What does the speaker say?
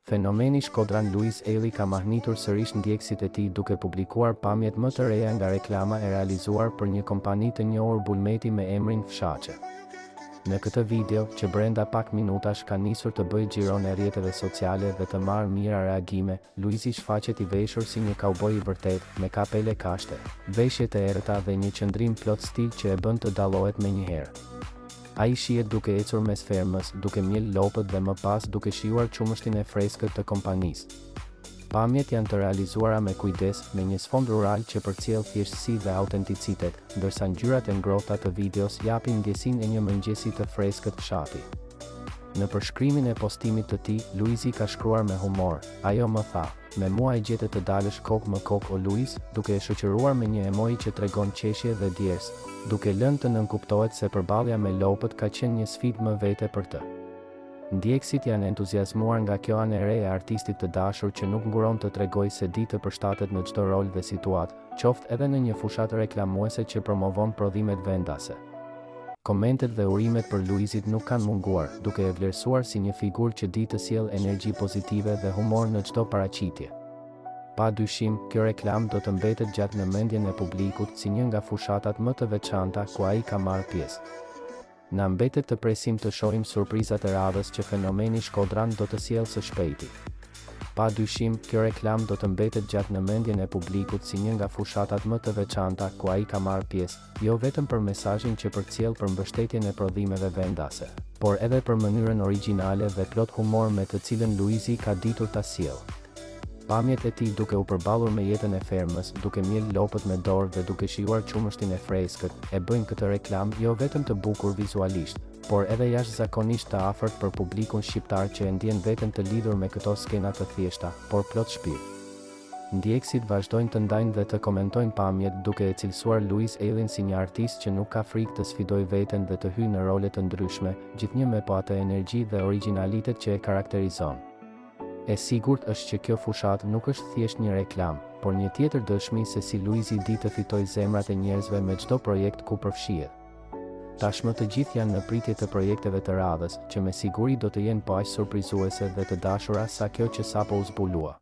Fenomeni shkodran Luiz Ejlli ka mahnitur sërish ndjekësit e tij duke publikuar pamjet më të reja nga reklama e realizuar për një kompani të njohur bulmeti me emrin Fshaçe. Në këtë video, që brenda pak minutash ka nisur të bëjë xhiron e rrjeteve sociale dhe të marrë mijëra reagime, Luizi shfaqet i veshur si një kauboj i vërtetë, me kapele kashte, veshje të errëta dhe një qëndrim plot stil që e bën të dallohet menjëherë. Ai shihet duke ecur mes fermës, duke mjelë lopët dhe më pas duke shijuar qumështin e freskët të kompanisë. Pamjet janë të realizuara me kujdes, me një sfond rural që përcjell thjeshtësi dhe autenticitet, ndërsa ngjyrat e ngrohta të videos japin ndjesinë e një mëngjesi të freskët fshati. Në përshkrimin e postimit të tij, Luizi ka shkruar me humor, Ajo më tha, Me mua e gjete të dalësh kokë më kokë o Luiz, duke e shoqëruar me një emoji që tregon qeshje dhe djersë, duke lënë të nënkuptohet se përballja me lopët ka qenë një sfidë më vete për të. Ndjekësit janë entuziazmuar nga kjo anë e re e artistit të dashur që nuk nguron të tregojë se di të përshtatet në çdo rol dhe situatë, qoftë edhe në një fushatë reklamuese që promovon prodhimet vendase. Komentet dhe urimet për Luizit nuk kanë munguar, duke e vlerësuar si një figurë që di të sjellë energji pozitive dhe humor në çdo paraqitje. Pa dyshim, kjo reklamë do të mbetet gjatë në mendjen e publikut si një nga fushatat më të veçanta ku ai ka marrë pjesë. Na mbetet të presim të shohim surprizat e radhës që fenomeni shkodran do të sjellë së shpejti. Pa dyshim, kjo reklamë do të mbetet gjatë në mendjen e publikut si një nga fushatat më të veçanta ku ai ka marrë pjesë, jo vetëm për mesazhin që përcjell për mbështetjen e prodhimeve vendase, por edhe për mënyrën origjinale dhe plot humor me të cilën Luizi ka ditur ta sjellë. Pamjet e tij duke u përballur me jetën e fermës, duke mjelë lopët me dorë dhe duke shijuar qumështin e freskët, e bëjnë këtë reklamë jo vetëm të bukur vizualisht, por edhe jashtëzakonisht të afërt për publikun shqiptar që e ndjen veten të lidhur me këto skena të thjeshta, por plot shpirt. Ndjekësit vazhdojnë të ndajnë dhe të komentojnë pamjet duke e cilësuar Luiz Ejllin si një artist që nuk ka frikë të sfidojë veten dhe të hyjë në role të ndryshme, gjithnjë me po atë energji dhe origjinalitet që e karakterizon. E sigurt është që kjo fushatë nuk është thjesht një reklamë, por një tjetër dëshmi se si Luizi di të fitojë zemrat e njerëzve me çdo projekt ku përfshihet. Tashmë të gjithë janë në pritje të projekteve të radhës, që me siguri do të jenë po aq surprizuese dhe të dashura sa kjo që sapo u zbulua.